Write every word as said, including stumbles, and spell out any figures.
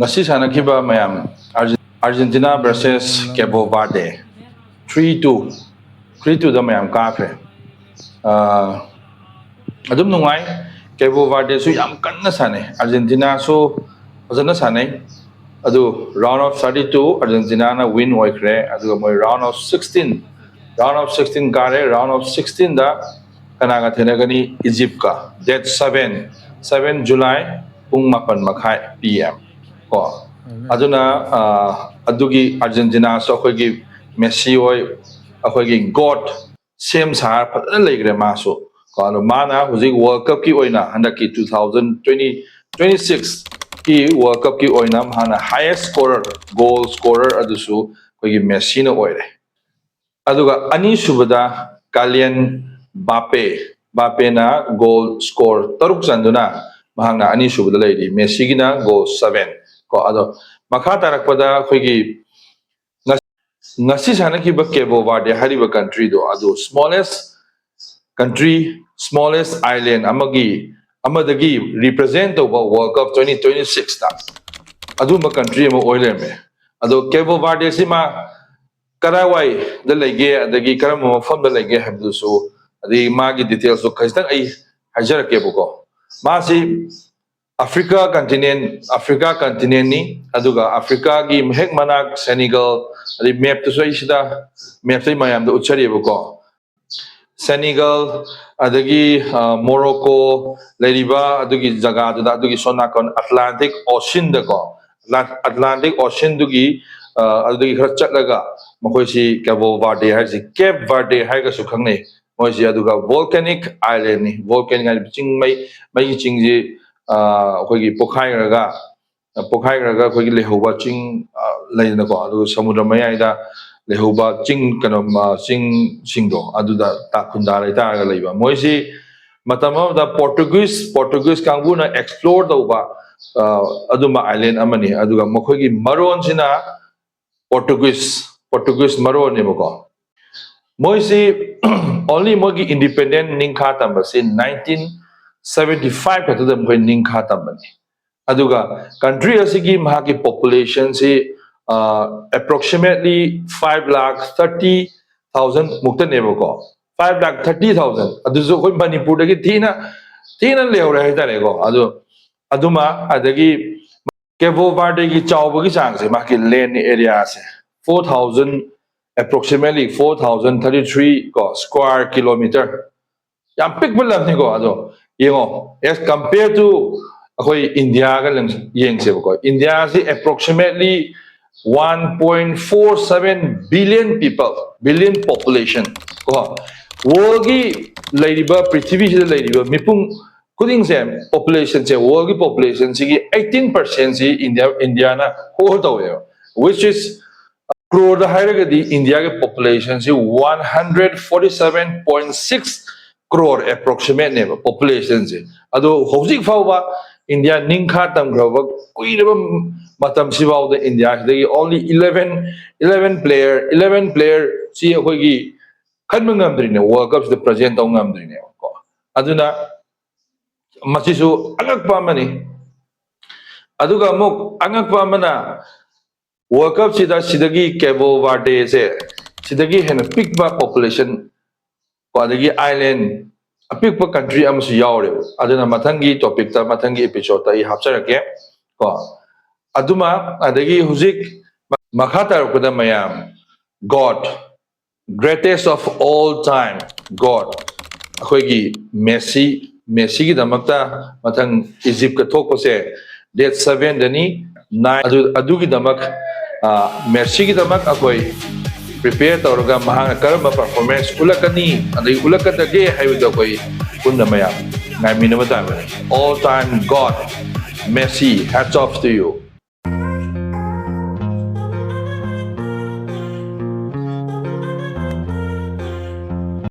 ꯉꯁꯤ ꯁꯥꯟꯅꯈꯤꯕ ꯃꯌꯥꯝ, Argentina versus Cabo Verde, three two, three twoꯗ ꯃꯌꯥꯝ ꯀꯥꯈ꯭ꯔꯦ꯫ ꯑꯥ, ꯑꯗꯨꯝ ꯅꯨꯡꯉꯥꯏ꯫ Cabo Verdeꯁꯨ ꯌꯥꯝ ꯀꯟꯅ ꯁꯥꯟꯅꯩ, Argentinaꯁꯨ ꯐꯖꯅ ꯁꯥꯟꯅꯩ꯫ ꯑꯗꯨ round of thirty two Argentinaꯅ win ꯑꯣꯏꯈ꯭ꯔꯦ꯫ ꯑꯗꯨꯒ ꯃꯣꯏ round of sixteen, round of sixteen ꯀꯥꯔꯦ꯫ Round of sixteenꯗ ꯀꯅꯥꯒ ꯊꯦꯡꯅꯒꯅꯤ? Egyptꯀ꯫ Date seven, seven July, ꯄꯨꯡ ꯃꯥꯄꯟ ꯃꯈꯥꯏ P M ꯀꯣ꯫ ꯑꯗꯨꯅ, ꯑꯥ, ꯑꯗꯨꯒꯤ Argentinaꯁꯨ ꯑꯩꯈꯣꯏꯒꯤ Messi ꯍꯣꯏ, ꯑꯩꯈꯣꯏꯒꯤ GOAT ꯁꯦꯝ ꯁꯥꯔ ꯐꯖꯅ ꯂꯩꯈ꯭ꯔꯦ ꯃꯥꯁꯨ ꯀꯣ꯫ ꯑꯗꯣ ꯃꯥꯅ ꯍꯧꯖꯤꯛ World Cupꯀꯤ ꯑꯣꯏꯅ, ꯍꯟꯗꯛꯀꯤ two thousand twenty, twenty sixꯀꯤ World Cupꯀꯤ ꯑꯣꯏꯅ ꯃꯥꯅ highest scorer, goal scorer ꯑꯗꯨꯁꯨ ꯑꯩꯈꯣꯏꯒꯤ Messiꯅ ꯑꯣꯏꯔꯦ꯫ ꯑꯗꯨꯒ ꯑꯅꯤꯁꯨꯕꯗ Kylian Mbappe, Mbappeꯅ goal score ꯇꯔꯨꯛ ꯆꯟꯗꯨꯅ ꯃꯍꯥꯛꯅ ꯑꯅꯤꯁꯨꯕꯗ ꯂꯩꯔꯤ꯫ Messiꯒꯤꯅ goal seven ꯀꯣ꯫ ꯑꯗꯣ ꯃꯈꯥ ꯇꯥꯔꯛꯄꯗ ꯑꯩꯈꯣꯏꯒꯤ ꯉꯁꯤ ꯁꯥꯟꯅꯈꯤꯕ Cabo Verde ꯍꯥꯏꯔꯤꯕ countryꯗꯣ, ꯑꯗꯨ smallest country, smallest island ꯑꯃꯒꯤ, ꯑꯃꯗꯒꯤ represent ꯇꯧꯕ World Cup twenty twenty sixꯇ ꯑꯗꯨꯝꯕ country ꯑꯃ ꯑꯣꯏ ꯂꯩꯔꯝꯃꯦ꯫ ꯑꯗꯣ Cabo Verdeꯁꯤ ꯃꯥ ꯀꯗꯥꯏꯋꯥꯏꯗ ꯂꯩꯒꯦ, ꯑꯗꯒꯤ ꯀꯔꯝꯕ ꯃꯐꯝꯗ ꯂꯩꯒꯦ ꯍꯥꯏꯕꯗꯨꯁꯨ, ꯑꯗꯒꯤ ꯃꯥꯒꯤ detailsꯇꯣ ꯈꯖꯤꯛꯇꯪ ꯑꯩ ꯍꯥꯏꯖꯔꯛꯀꯦꯕꯀꯣ꯫ ꯃꯥꯁꯤ Africa continent, Africa continentꯅꯤ꯫ ꯑꯗꯨꯒ Africaꯒꯤ ꯍꯦꯛ ꯃꯅꯥꯛ Senegal, ꯑꯗꯩ mapꯇꯨꯁꯨ ꯑꯩ ꯁꯤꯗ, mapꯇ ꯑꯩ ꯃꯌꯥꯝꯗ ꯎꯠꯆꯔꯤꯕꯀꯣ꯫ Senegal, ꯑꯗꯒꯤ, ꯑ, Morocco ꯂꯩꯔꯤꯕ ꯑꯗꯨꯒꯤ ꯖꯒꯥꯗꯨꯗ, ꯑꯗꯨꯒꯤ ꯁꯣꯝ ꯅꯥꯀꯟ Atlantic Oceanꯗꯀꯣ, Atlantic Oceanꯗꯨꯒꯤ, ꯑ, ꯑꯗꯨꯗꯒꯤ ꯈꯔ ꯆꯠꯂꯒ ꯃꯈꯣꯏꯁꯤ Cabo Verde ꯍꯥꯏꯔꯤꯁꯤ, Cape Verde ꯍꯥꯏꯔꯒꯁꯨ ꯈꯪꯅꯩ ꯃꯣꯏꯁꯤ꯫ ꯑꯗꯨꯒ volcanic islandꯅꯤ꯫ Volcanic ꯍꯥꯏꯔꯤꯕ ꯆꯤꯡ, ꯃꯩ, ꯃꯩꯒꯤ ꯆꯤꯡꯁꯤ, ꯑ, ꯑꯩꯈꯣꯏꯒꯤ ꯄꯣꯈꯥꯏꯈ꯭ꯔꯒ, ꯄꯣꯈꯥꯏꯈ꯭ꯔꯒ ꯑꯩꯈꯣꯏꯒꯤ ꯂꯩꯍꯧꯕ ꯆꯤꯡ, ꯑ, ꯂꯩꯗꯅꯀꯣ, ꯑꯗꯨꯒ ꯁꯃꯨꯗ꯭ꯔ ꯃꯌꯥꯏꯗ ꯂꯩꯍꯧꯕ ꯆꯤꯡ, ꯀꯩꯅꯣ, ꯑ, ꯆꯤꯡꯁꯤꯡꯗꯣ ꯑꯗꯨꯗ ꯇꯥ-, ꯈꯨꯟꯗꯥ ꯂꯩꯇꯥꯔꯒ ꯂꯩꯕ꯫ ꯃꯣꯏꯁꯤ ꯃꯇꯝ ꯑꯃꯗ Portuguese, Portuguese ꯀꯥꯡꯕꯨꯅ explore ꯇꯧꯕ, ꯑ, ꯑꯗꯨꯝꯕ island ꯑꯃꯅꯤ꯫ ꯑꯗꯨꯒ ꯃꯈꯣꯏꯒꯤ ꯃꯔꯣꯟꯁꯤꯅ Portuguese, Portuguese ꯃꯔꯣꯟꯅꯦꯕꯀꯣ꯫ ꯃꯣꯏꯁꯤ only ꯃꯣꯏꯒꯤ independent ꯅꯤꯡꯈꯥ ꯇꯝꯕꯁꯤ nineteen seventy five ꯈꯛꯇꯗ ꯃꯈꯣꯏ ꯅꯤꯡꯈꯥ ꯇꯝꯕꯅꯤ꯫ ꯑꯗꯨꯒ country ꯑꯁꯤꯒꯤ ꯃꯍꯥꯛꯀꯤ populationꯁꯤ approximately five lakh thirty thousand ꯃꯨꯛꯇꯅꯦꯕꯀꯣ꯫ Five lakh thirty thousand ꯑꯗꯨꯁꯨ ꯑꯩꯈꯣꯏ ꯃꯅꯤꯄꯨꯔꯗꯒꯤ ꯊꯤꯅ ꯊꯤꯅ ꯂꯩꯍꯧꯔꯦ ꯍꯥꯏꯇꯥꯔꯦꯀꯣ꯫ ꯑꯗꯨ ꯑꯗꯨꯃ ꯑꯗꯒꯤ ꯀꯦꯕꯣ ꯕꯥꯔꯗꯦꯒꯤ ꯆꯥꯎꯕꯒꯤ ꯆꯥꯡꯁꯦ, ꯃꯥꯒꯤ land areaꯁꯦ four thousand approximately four thousand thirty three ꯀꯣ square kilometer, ꯌꯥꯝ ꯄꯤꯛꯄ ꯂꯝꯅꯤꯀꯣ꯫ ꯑꯗꯣ ꯌꯦꯡꯉꯣ, as compare to ꯑꯩꯈꯣꯏ ꯏꯟꯗꯤꯌꯥꯒ ꯌꯦꯡꯁꯦꯕꯀꯣ꯫ ꯏꯟꯗꯤꯌꯥꯁꯤ approximately one point four seven billion people, billion population ꯀꯣ꯫ Worldꯒꯤ ꯂꯩꯔꯤꯕ, ꯄ꯭ꯔꯤꯊꯤꯕꯤꯁꯤꯗ ꯂꯩꯔꯤꯕ ꯃꯤꯄꯨꯝ ꯈꯨꯗꯤꯡꯁꯦ, populationꯁꯦ, worldꯒꯤ populationꯁꯤꯒꯤ eighteen percentꯁꯤ ꯏꯟꯗꯤꯌꯥ, ꯏꯟꯗꯤꯌꯥꯅ hold ꯇꯧꯋꯦꯕ, which is crore ꯗ ꯍꯥꯏꯔꯒꯗꯤ ꯏꯟꯗꯤꯌꯥꯒꯤ populationꯁꯤ one hundred forty seven point six crore approximateꯅꯦꯕ populationꯁꯦ꯫ ꯑꯗꯣ ꯍꯧꯖꯤꯛ ꯐꯥꯎꯕ ꯏꯟꯗꯤꯌꯥ ꯅꯤꯡꯈꯥ ꯇꯝꯈ꯭ꯔꯕ ꯀꯨꯏꯔꯕ ꯃꯇꯝꯁꯤꯐꯥꯎꯗ ꯏꯟꯗꯤꯌꯥꯁꯤꯗꯒꯤ only eleven, eleven player, eleven player ꯁꯤ ꯑꯩꯈꯣꯏꯒꯤ ꯈꯟꯕ ꯉꯝꯗ꯭ꯔꯤꯅꯦ, World Cupꯁꯤꯗ present ꯇꯧ ꯉꯝꯗ꯭ꯔꯤꯅꯦꯕꯀꯣ꯫ ꯑꯗꯨꯅ ꯃꯁꯤꯁꯨ ꯑꯉꯛꯄ ꯑꯃꯅꯤ꯫ ꯑꯗꯨꯒ ꯑꯃꯨꯛ ꯑꯉꯛꯄ ꯑꯃꯅ, World Cupꯁꯤꯗ ꯁꯤꯗꯒꯤ ꯀꯦꯕꯣ ꯕꯥꯔꯗꯦꯁꯦ ꯁꯤꯗꯒꯤ ꯍꯦꯟꯅ ꯄꯤꯛꯄ population ꯀꯣ, ꯑꯗꯒꯤ island ꯑꯄꯤꯛꯄ country ꯑꯃꯁꯨ ꯌꯥꯎꯔꯦꯕ꯫ ꯑꯗꯨꯅ ꯃꯊꯪꯒꯤ topicꯇ, ꯃꯊꯪꯒꯤ episodeꯇ ꯑꯩ ꯍꯥꯞꯆꯔꯛꯀꯦ ꯀꯣ꯫ ꯑꯗꯨꯃ, ꯑꯗꯒꯤ ꯍꯧꯖꯤꯛ ꯃꯈꯥ ꯇꯥꯔꯛꯄꯗ ꯃꯌꯥꯝ, God, greatest of all time, God, ꯑꯩꯈꯣꯏꯒꯤ ꯃꯦꯁꯤ, ꯃꯦꯁꯤꯒꯤꯗꯃꯛꯇ ꯃꯊꯪ ꯏꯖꯤꯞꯀ ꯊꯣꯛꯄꯁꯦ date sevenꯗꯅꯤ꯫ Nine ꯑꯗꯨ, ꯑꯗꯨꯒꯤꯗꯃꯛ, ꯑ, ꯃꯦꯁꯤꯒꯤꯗꯃꯛ ꯑꯩꯈꯣꯏ prepare ꯇꯧꯔꯒ ꯃꯍꯥꯛꯅ ꯀꯔꯝꯕ performance ꯎꯠꯂꯛꯀꯅꯤ, ꯑꯗꯒꯤ ꯎꯠꯂꯛꯀꯗꯒꯦ ꯍꯥꯏꯕꯗꯨ ꯑꯩꯈꯣꯏ ꯄꯨꯟꯅ ꯃꯌꯥꯝ ꯉꯥꯏꯃꯤꯟꯅꯕ ꯇꯥꯕꯅꯤ꯫ All time God, Messi, hats off to you.